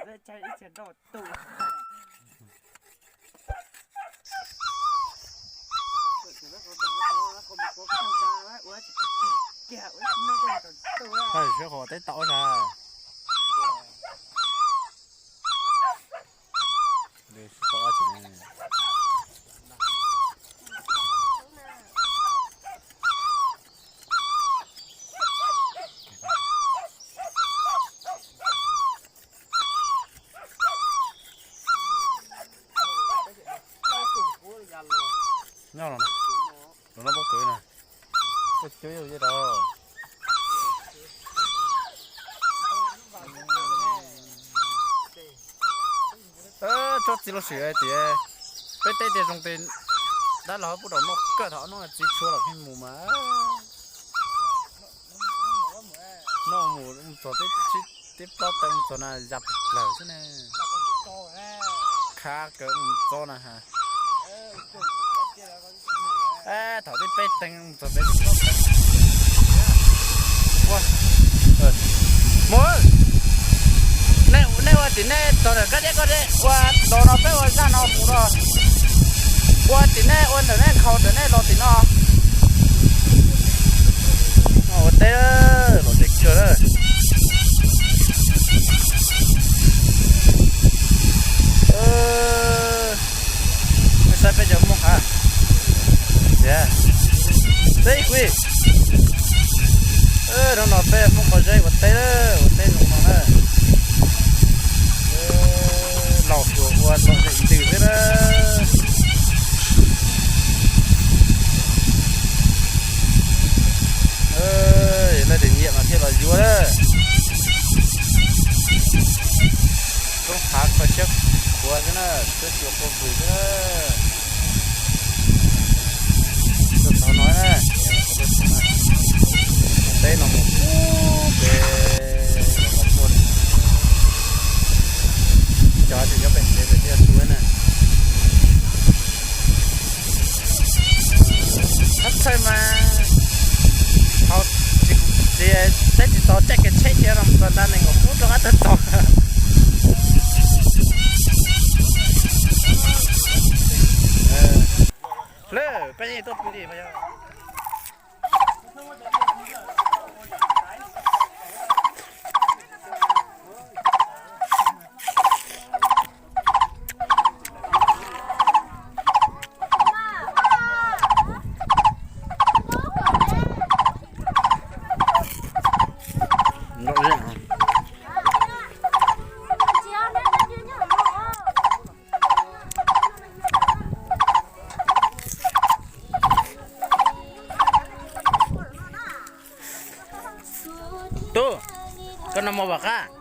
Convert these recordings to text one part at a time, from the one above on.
Siab qhov teb tau sas. Nyob los, los no pob kws na. Cub yus yej rau. Tsob txiv lub sim hais tias peb teb tias zoo tes dab laug pub rau noj kawg, thaum noj txiv tshuav los pheej mus mas. Noj mus txog teb, teb plaub teb mus txog na ya pes plawg xwb ne. Khab kawg mus txob na ha. Thaum teb peb teeg mus txog peb teb plaub teeg. Mus, nej ua tim nej txog ntawm kab deb koj deb ua los no peb ua zaj no mus no. Ua tim nej ua ntawm nej nkhaus ntawm nej los tim no. Ua teb los tseem kawg na. Saib peb cov Hmoob hav tias, teb ib kuj, hnub no peb Hmoob qhov zeb ua teb, ua teb zoo no na. Laus hluas ua los zeem ntws xwb na. Leej twg nyiam mas thiaj los yuav na. Roob hav kho siab khuav xwb na, txhua txhua qhov vwm xwb na. Tuaj txog no na, teb no mus pub pem los puag, cov tsis nyob pem tsev pem thiaj tu na. Qab txhawj mas, thaum tsis, tsis, teb tsis txaus caij kev tsheb ces los txog nta nees nkaum pub rau qab tag txog. Lawm peb yeej tuaj pw li. Tub, koj noj mov vam qab.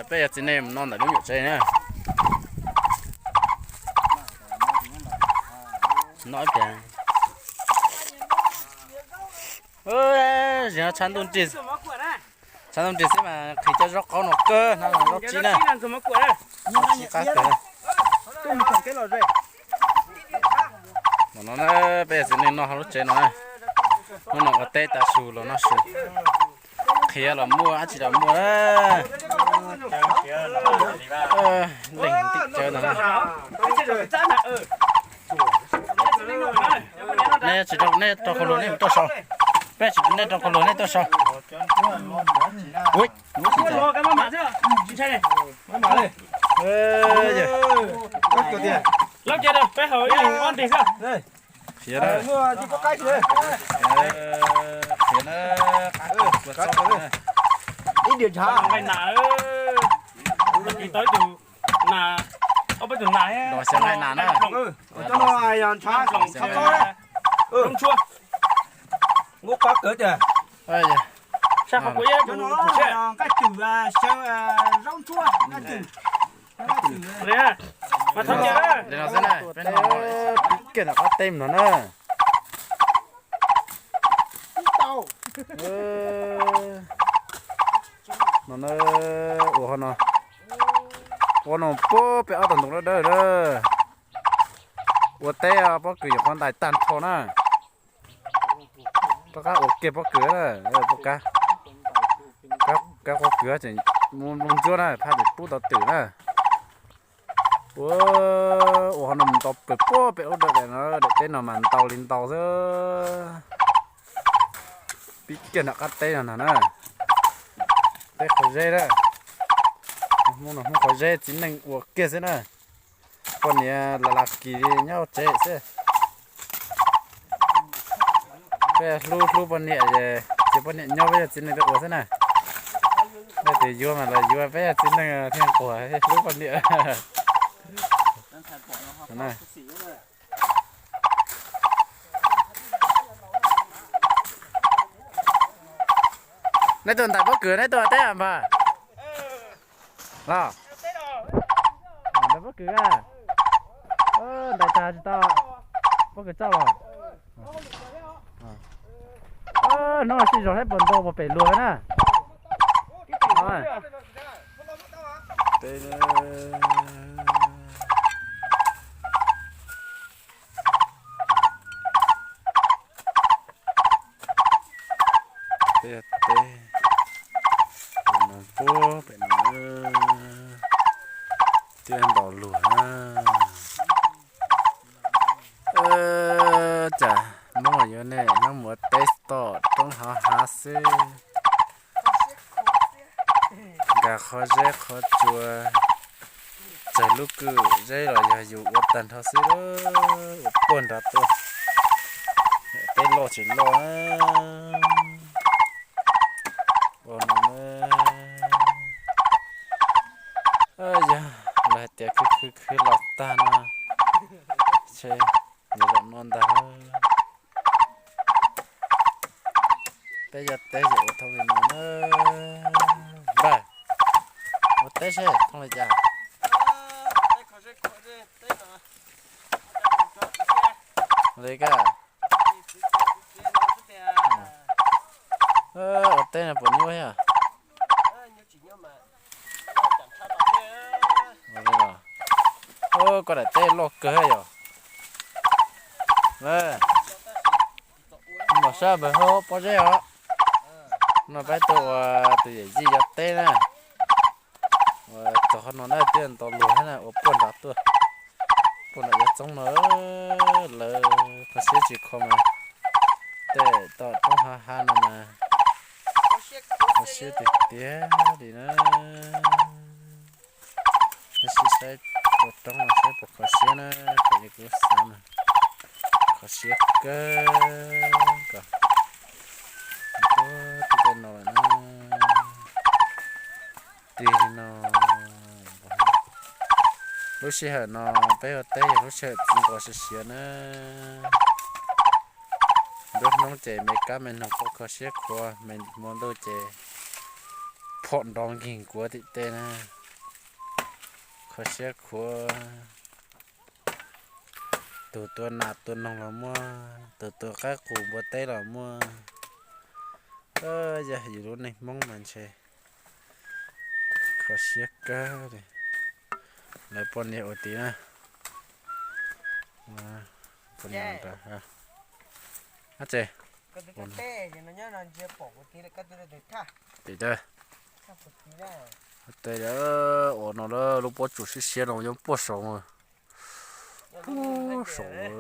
Peb yog txiv neej mus no ntawm lub nyuam tsev na. No ib pliag. Zim no tshav ntuj nrig, tshav ntuj nrig xwb mas qhis cov zaub qaub no kawg, hnab zaub tsib na. Zaub tsib qab kawg. Peb yog txiv neej noj hauv lub tsev no na. Hnub no ua teb tas su los noj su, qhia los muaj, dab tsi los muaj. Leej tib cawv ntag na. Nej tsis, nej rau qhov luag nej tuaj sau. Peb tsis, nej rau qhov luag nej tuaj sau. Ui, qhia na, qhia na. Ib diam ntshav nqaij nas, tau ib tug nas, ob peb tug nas, xyov nqaij nas na. Cov no yog ntshav, ntshav txob, nqub qab kawg tiag. Cov no nqaij twm, xyaw zaub ntsuab nqaij twm. Li no xwb na, peb no pib kiag ntawm qab teb no na. No na, ua no, ua no puag pem ob tog ntoo dawb dawb na. Ua teb pob kws nyuam qhuav ntais tag nrho na. Rov qab ua kiag pob kws na, pob kab, kab pob kws tseem mus ntsuab na, phaj tseem pub tau twm na. Ua, ua no mus ntau pem puag pem ub dawm daim no, daim teb no mas ntau li ntau xwb. Pib kiag nram qab teb no ntag na. Teb qhov zeb na. Hmoob no Hmoob qhov zeb txiv neej ua kiag xwb na. Poj niam las las kis nyob hauv tsev xwb. Peb hlub hlub poj niam es ces poj niam nyob peb yog txiv neej tuaj ua xwb na. Leej twg yuav mas los yuav, peb yog txiv neej thiaj nquag hlub poj niam. Neb tuaj ntais pob kws neb tuaj teb npag los? Ntais pob kws a. Ntais tag tsis tau, pob kws txauj los. Hnub no sib zog saib puas ntau puas pem luag na. Peb teb no puag pem no twb ntaus luag na. Cas Hmoob yuav nej hnub mus ua teb tom roob hauv hav xwb, nkag qhov zeb qhov tsua, tsawg lub kwj zeb los yog yus ua tag nrho xwb, ua puag nrad tuaj. Teb loj tsis loj na. Ua no, yog lawv hais tias khwv khwv khwv los tag no, nyob zaum no ntag. Peb yog teb yog ua thooj li no na. Npawg, ua teb seb thooj li cas. Li koj, ua teb no puas nyuaj thiab? Koj daim teb loj kawg yom. Los sab npawg hauv pob zeb os. No peb tuaj ua tus yawm yij yog teb na. Ua txog qhov no na twb ntaus luag thiab na, ua puag nram tuaj, puag nram yav txoob no. Lawv kho siab tsis kho mas tej tom roob hav hav no mas kho siab tiag tiag li na. Tab sis saib tua roob no saib puas kho siab na, raws li kuv xav mas kho siab kawg nkaus. Twb tej no lawm na. Tig li no, lub sij hawm no peb ua teb yog lub sij hawm txiv nkaus siav siav na. Nruab hnub ces me kab me noog quaj kho siab khuav, me hmo ntuj ces phom nrov nkig nkuav tim tej na. Kho siab khuav. Tus tua nas tua noog los muaj, tus tua qaib qus npua teb los muaj. Yog yus lub neej Hmoob mas ntshe kho siab kawg li. Lawv poj niam ua tid na. Ab tse, tes, tes, ua no lawm lub pob tsuas siab siab no nyob puag saud. Puag saud.